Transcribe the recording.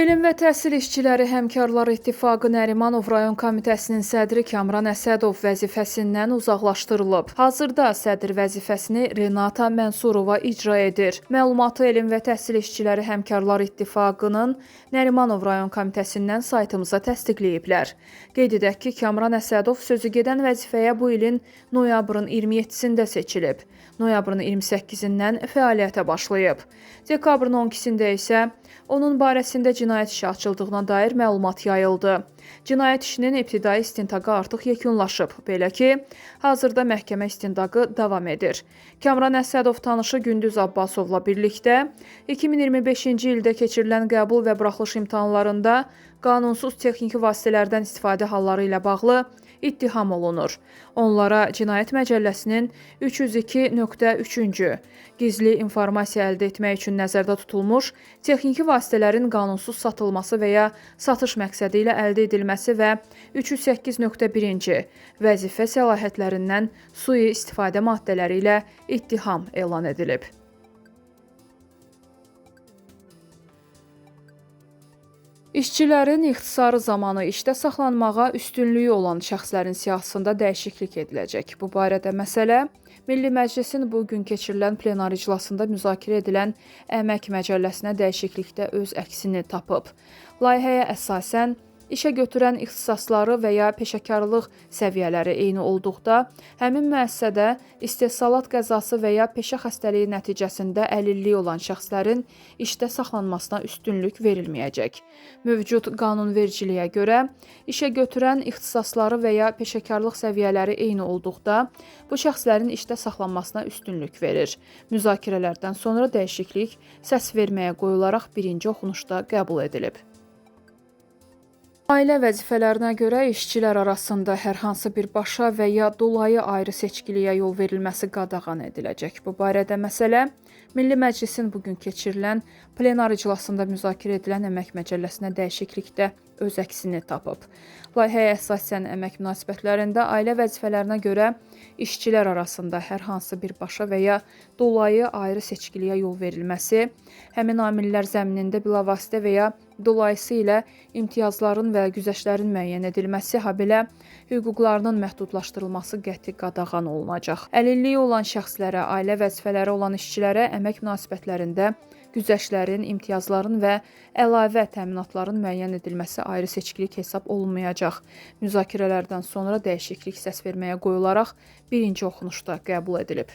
Elm və Təhsil İşçiləri Həmkarlar İttifaqı Nərimanov rayon komitəsinin sədri Kamran Əsədov vəzifəsindən uzaqlaşdırılıb. Hazırda sədr vəzifəsini Renata Mənsurova icra edir. Məlumatı Elm və Təhsil İşçiləri Həmkarlar İttifaqının Nərimanov rayon komitəsindən saytımıza təsdiqləyiblər. Qeyd edək ki, Kamran Əsədov sözü gedən vəzifəyə bu ilin noyabrın 27-sində seçilib. Noyabrın 28-dən fəaliyyətə başlayıb. Dekabrın 12-sində isə onun barəsində cinayət işi açıldığına dair məlumat yayıldı. Cinayət işinin ibtidai istintaqı artıq yekunlaşıb. Belə ki, hazırda məhkəmə istintaqı davam edir. Kamran Əsədov tanışı Gündüz Abbasovla birlikdə 2025-ci ildə keçirilən qəbul və buraxılış imtahanlarında qanunsuz texniki vasitələrdən istifadə halları ilə bağlı ittiham olunur. Onlara Cinayət Məcəlləsinin 302.3-cü gizli informasiya əldə etmək üçün nəzərdə tutulmuş texniki vasitələrin qanunsuz satılması və ya satış məqsədi ilə əldə edilməsi və 308.1-ci vəzifə səlahiyyətlərindən sui-istifadə maddələri ilə ittiham elan edilib. İşçilərin ixtisarı zamanı işdə saxlanmağa üstünlüyü olan şəxslərin siyahısında dəyişiklik ediləcək. Bu barədə məsələ Milli Məclisin bu gün keçirilən plenar iclasında müzakirə edilən Əmək Məcəlləsinə dəyişiklikdə öz əksini tapıb. Layihəyə əsasən işə götürən ixtisasları və ya peşəkarlıq səviyyələri eyni olduqda, həmin müəssisədə istehsalat qəzası və ya peşə xəstəliyi nəticəsində əlilliyi olan şəxslərin işdə saxlanmasına üstünlük verilməyəcək. Mövcud qanunvericiliyə görə işə götürən ixtisasları və ya peşəkarlıq səviyyələri eyni olduqda, bu şəxslərin işdə saxlanmasına üstünlük verir. Müzakirələrdən sonra dəyişiklik səs verməyə qoyularaq birinci oxunuşda qəbul edilib. Ailə vəzifələrinə görə işçilər arasında hər hansı bir başa və ya dolayı ayrı seçkiliyə yol verilməsi qadağan ediləcək. Bu barədə məsələ Milli Məclisin bugün keçirilən plenar iclasında müzakirə edilən Əmək Məcəlləsinə dəyişiklikdə öz əksini tapıb. Layihəyə əsasən əmək münasibətlərində ailə vəzifələrinə görə işçilər arasında hər hansı bir başa və ya dolayı ayrı seçkiliyə yol verilməsi, həmin amillər zəminində bilavasitə və ya dolayısı ilə imtiyazların və güzəştlərin müəyyən edilməsi, habelə hüquqlarının məhdudlaşdırılması qəti qadağan olunacaq. Əlilliyi olan şəxslərə, ailə vəzifələri olan işçilərə əmək münasibətlərində güzəştlərin, imtiyazların və əlavə təminatların müəyyən edilməsi ayrı seçkilik hesab olunmayacaq. Müzakirələrdən sonra dəyişiklik səs verməyə qoyularaq birinci oxunuşda qəbul edilib.